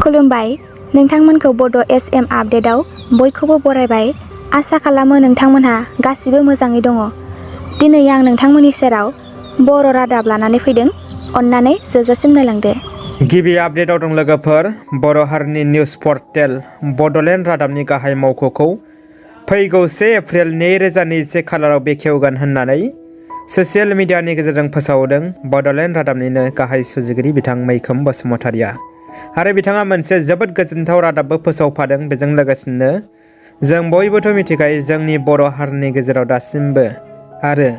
खुलुमबाय नोंथांमोनखौ बड' SM आपडेटआव बयखौबो बरायबाय। आसा खालामो नोंथांमोनहा गासिबो मोजाङै दङ। दिनै आं नोंथांमोननि सेराव बर' रादाब लानानै फैदों। अन्नानै जोबजासिम नायलांदो। गिबि आपडेटआव दं लोगोफोर, बर' हारिनि निउज पर्टेल बड'लेण्ड रादाबनि गाहाय मावख'खौ फैगौ 1 एप्रिल 2021 खालाराव बेखेवगोन होननानै ससियेल मिडियानि गेजेरजों फोसावदों बड'लेण्ड रादाबनिनो गाहाय सुजुगिरि बिथां मैखोम बसुमतारिया। आरो बिथाङा मोनसे जोबोद गोजोनथाव रादाबबो फोसावफादों। बेजों लोगोसेनो जों बयबोथ' मिथिखायो जोंनि बर' हारिनि गेजेराव दासिमबो आरो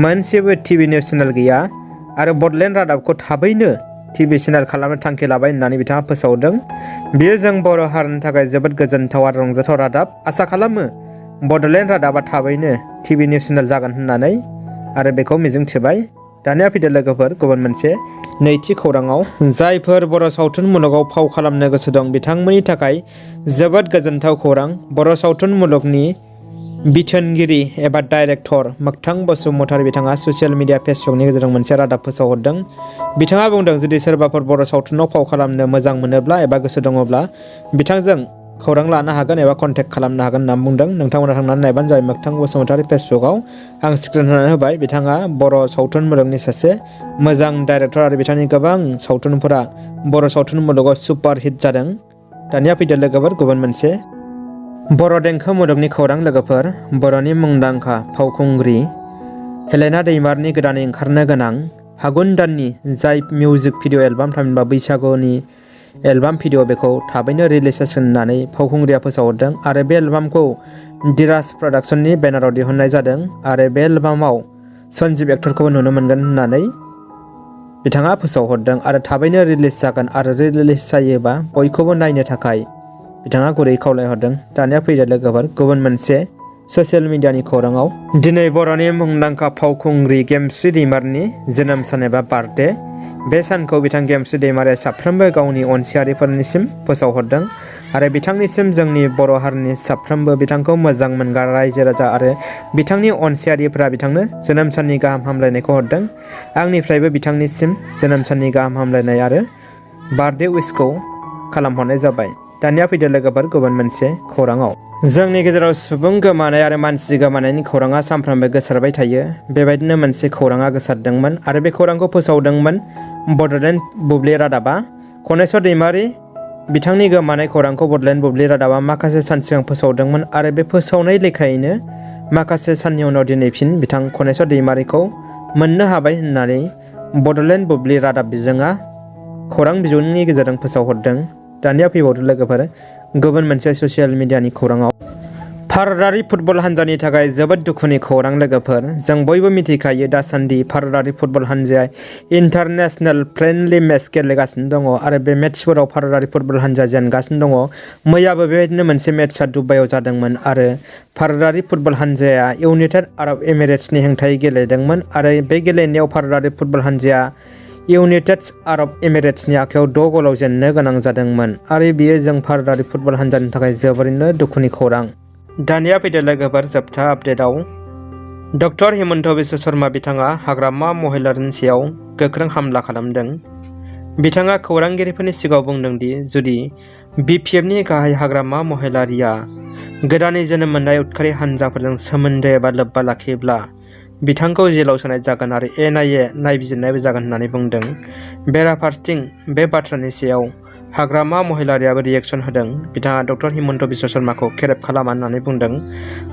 मोनसेबो टिभि निउस चेनेल गैया आरो बड'लेण्ड रादाबखौ थाबैनो टिभि चेनेल खालामनो थांखि लाबाय होननानै बिथाङा फोसावदों। बेयो जों बर' हारिनि थाखाय जोबोद गोजोनथाव आरो रंजाथाव रादाब। आसा खालामो बड'लेण्ड रादाबा थाबैनो टिभि निउस चेनेल जागोन होननानै आरो बेखौ मिजिंथिबाय। दानिया फैदो लोगोफोर गुबुन मोनसे नैथि खौराङाव। जायफोर बर' सावथुन मुलुगाव फाव खालामनो गोसो दं बिथांमोननि थाखाय जोबोद गोजोनथाव खौरां। बर' सावथुन मुलुगनि बिथोनगिरि एबा डाइरेक्टर मोगथां बसुमतारी बिथाङा ससियेल मिडिया फेसबुकनि गेजेरजों मोनसे रादाब फोसावहरदों। बिथाङा बुंदों, जुदि सोरबाफोर बर' सावथुनाव फाव खालामनो मोजां मोनोब्ला एबा गोसो दङब्ला बिथांजों खौरां लानो हागोन एबा कन्टेक्ट खालामनो हागोन होनना बुंदों। नोंथांमोना थांनानै नायबानो जाबाय मोगथां बसुमतारी फेसबुकआव। आं स्क्रिन होनानै होबाय। बिथाङा बर' सावथुन मुलुगनि सासे मोजां डाइरेक्टर आरो बिथांनि गोबां सावथुनफोरा बर' सावथुन मुलुगाव सुपार हिट जादों। दानिया फैदो लोगोफोर गुबुन मोनसे बर' देंखो मुलुगनि खौरां लोगोफोर। बर'नि मुंदांखा फावखुंग्रि हेलेना दैमारिनि गोदानै ओंखारनो गोनां फागुन दाननि जाय मिउजिक भिडिअ एलबाम थामहिनबा बैसागुनि एलबाम भिडिअ बेखौ थाबैनो रिलिज जासिगोन होननानै फावखुंग्रिया फोसावहरदों। आरो बे एलबामखौ डिराज प्रडाक्शननि बेनाराव दिहुननाय जादों आरो बे एलबामाव सन्जिब एक्टरखौबो नुनो मोनगोन होननानै बिथाङा फोसावहरदों। आरो थाबैनो रिलिज जागोन आरो रिलिज जायोबा बयखौबो नायनो थाखाय बिथाङा गुरै खावलायहरदों। दानिया फैदो लोगोफोर गुबुन मोनसे ससियेल मिडियानि खौराङाव। दिनै बर'नि मुंदांखा फावखुंग्रि गेमस्रि दैमारिनि जोनोम सान एबा बार्थडे। बे सानखौ बिथां गेमस्रि दैमारिया साफ्रोमबो गावनि अनसियारिफोरनिसिम फोसावहरदों आरो बिथांनिसिम जोंनि बर' हारिनि साफ्रोमबो बिथांखौ मोजां मोनग्रा रायजो राजा आरो बिथांनि अनसियारिफोरा बिथांनो जोनोम साननि गाहाम हामलायनायखौ हरदों। आंनिफ्रायबो बिथांनिसिम जोनोम साननि गाहाम हामलायनाय आरो बार्थडे उइसखौ खालामहरनाय जाबाय। दानिया फैदो लोगोफोर गुबुन मोनसे खौराङाव। जोंनि गेजेराव सुबुं गोमानाय आरो मानसि गोमानायनि खौराङा सानफ्रामबो गोसारबाय थायो। बेबायदिनो मोनसे खौराङा गोसारदोंमोन आरो बे खौरांखौ फोसावदोंमोन बड'लेण्ड बुब्लि रादाबा। कनेस्वर दैमारि बिथांनि गोमानाय खौरांखौ बड'लेण्ड बुब्लि रादाबा माखासे सान सिगां फोसावदोंमोन आरो बे फोसावनाय लेखायैनो माखासे साननि उनाव दिनै फिन बिथां कनेस्वर दैमारिखौ मोननो हाबाय होननानै बड'लेण्ड बुब्लि रादाब बिजोङा खौरां बिजोंनि गेजेरजों फोसावहरदों। दानिया फैबावदो लोगोफोर गुबुन मोनसे ससियेल मिडियानि खौराङाव। भारतारि फुटबल हान्जानि थाखाय जोबोद दुखुनि खौरां लोगोफोर। जों बयबो मिथिखायो दासान्दि भारतारि फुटबल हान्जाया इन्टारनेशनेल फ्रेन्डलि मेच गेलेगासिनो दङ आरो बे मेचफोराव भारतारि फुटबल हान्जाया जेनगासिनो दङ। मैयाबो बेबायदिनो मोनसे मेचआ दुबाइआव जादोंमोन आरो भारतारि फुटबल हान्जाया इउनाइटेड आरब एमिरेट्सनि हेंथायै गेलेदोंमोन आरो बे गेलेनायाव भारतारि फुटबल हान्जाया इउनाइटेड आरब एमिरेट्सनि आखायाव 6 गलाव जेननो गोनां जादोंमोन आरो बेयो जों भारतारि फुटबल हान्जानि थाखाय जोबोरैनो दुखुनि खौरां। दानिया फैदो लोगोफोर जोबथा आपडेटआव। डक्टर हिमन्त बिश्व शर्मा बिथाङा हाग्रामा महिलारिनि सायाव गोख्रों हामला खालामदों। बिथाङा खौरांगिरिफोरनि सिगाङाव बुंदों दि जुदि BPFनि गाहाय हाग्रामा महिलारिया गोदानै जोनोम मोननाय उदखारि हानजाफोरजों सोमोन्दो एबा लोब्बा लाखियोब्ला बिथांखौ जेलाव सोनाय जागोन आरो NIA नायबिजिरनायबो जागोन होननानै बुंदों। बेराफारसेथिं बे बाथ्रानि सायाव हाग्रामा महिलारियाबो रिएक्सन होदों। बिथाङा डक्टर हिमन्त बिश्व शर्माखौ खेरेब खालामा होननानै बुंदों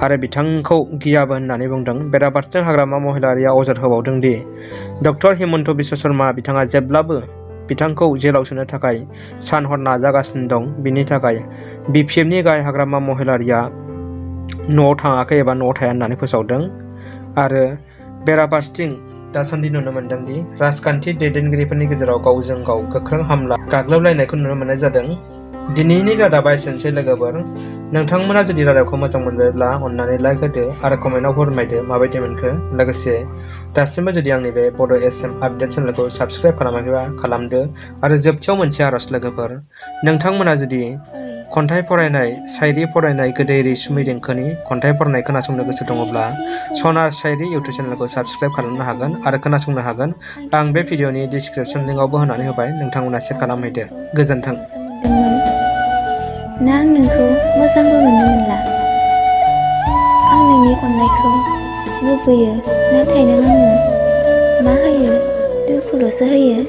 आरो बिथांखौ गियाबो होननानै बुंदों। बेराफारसेथिं हाग्रामा महिलारिया अजद होबावदों दि डक्टर हिमन्त बिश्व शर्मा बिथाङा जेब्लाबो बिथांखौ जेलाव सोनो थाखाय सान हर नाजागासिनो दं। बिनि थाखाय BPFनि गाहाय हाग्रामा महिलारिया न'आव थाङाखै एबा न'आव थाया होननानै फोसावदों। आरो बेराफारसेथिं दासान्दि नुनो मोनदों दि राजखान्थि दैदेनगिरिफोरनि गेजेराव गावजों गाव गोख्रों हामला गाग्लोबलायनायखौ नुनो मोननाय जादों। दिनैनि रादाबा एसेनोसै लोगोफोर। नोंथांमोना जुदि रादाबखौ मोजां मोनबायब्ला अन्नानै लाइक होदो आरो कमेन्टआव फोरमायदो माबायदि मोनखो। लोगोसे दासिमबो जुदि आंनि बे बड' SM आपडेट चेनेलखौ साबस्क्राइब खालामाखैबा खालामदो। आरो जोबथियाव मोनसे आर'ज लोगोफोर, नोंथांमोना जुदि खन्थाइ फरायनाय, शायरि फरायनाय, गोदै रैसुमै देंखोनि खन्थाइ फरायनाय खोनासंनो गोसो दङब्ला सनार शायरि इउटुब चेनेलखौ साबस्क्राइब खालामनो हागोन आरो खोनासंनो हागोन। आं बे भिडिअनि डिसक्रिपसन लिंकआवबो होनानै होबाय, नोंथांमोना चेक खालामहैदो। गोजोन्थों। नागिरदोंमोन ना आं नोंखौ मोजांबो मोननो मोनला। आं नोंनि अननायखौ लुबैयो नाथाय नों आंनो मा होयो दुखुल'सो होयो।